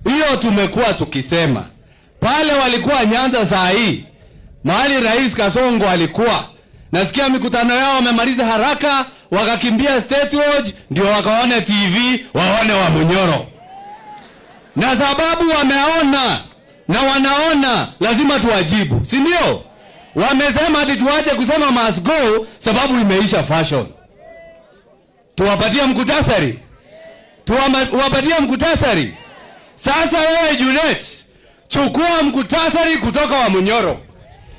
Hiyo tumekuwa tukisema. Pale walikuwa Nyanza saa hii, mahali Rais Kasongo alikuwa. Nasikia mikutano yao wamemaliza haraka, wakakimbia State Lodge ndio wakaone TV, waone Wamunyoro. Na sababu wameona na wanaona, lazima tuwajibu, si ndio? Wamesema ati tuache kusema must go sababu imeisha fashion. Tuwapatie mkutasari. Tuwapatie mkutasari. Sasa wewe Junet, chukua mkutasari kutoka Wamunyoro.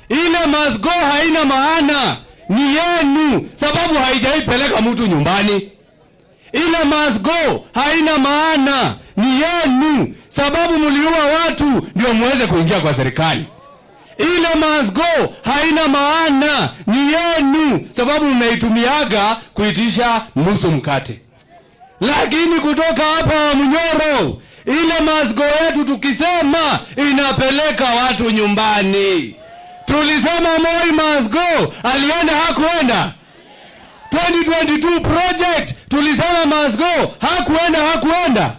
Ile must go haina maana, ni yenu sababu haijaipeleka mtu nyumbani. Ile must go haina maana, ni yenu sababu mliua watu ndio muweze kuingia kwa serikali. Ile must go haina maana, ni yenu sababu mnaitumiaga kuitisha nusu mkate. Lakini kutoka hapa Wamunyoro, ile must go yetu tukisema inapeleka watu nyumbani. Tulisema Moi must go, alienda hakuenda. 2022 project tulisema must go, hakuenda hakuenda.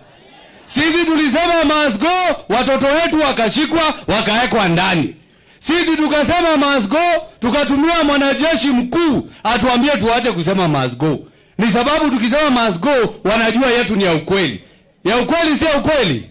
Sisi tulisema must go, watoto wetu wakashikwa wakawekwa ndani. Sisi tukasema must go, tukatumia mwanajeshi mkuu atuambie tuache kusema must go. Ni sababu tukisema must go wanajua yetu ni ya ukweli. Ya ukweli si ya ukweli?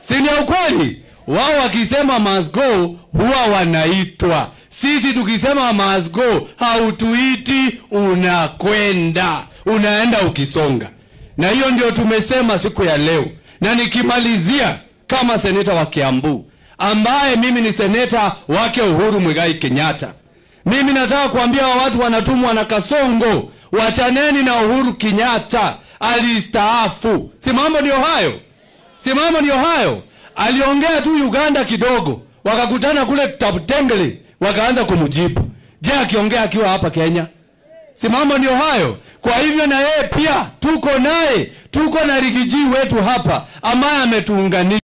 Si ni ya ukweli? Wao wakisema must go huwa wanaitwa. Sisi tukisema must go hautuiti, unakwenda. Unaenda ukisonga. Na hiyo ndio tumesema siku ya leo. Na nikimalizia kama seneta wa Kiambu, ambaye mimi ni seneta wake Uhuru Muigai Kenyatta, mimi nataka kuambia watu wanatumwa na Kasongo, wachaneni na Uhuru Kenyatta, alistaafu. Si mambo ndio hayo? Si mambo ndio hayo? Aliongea tu Uganda kidogo, wakakutana kule Taptengele, wakaanza kumjibu. Je, akiongea akiwa hapa Kenya? Si mambo ndio hayo? Kwa hivyo na yeye pia tuko naye, tuko na Rigiji wetu hapa ambaye ametuunganisha.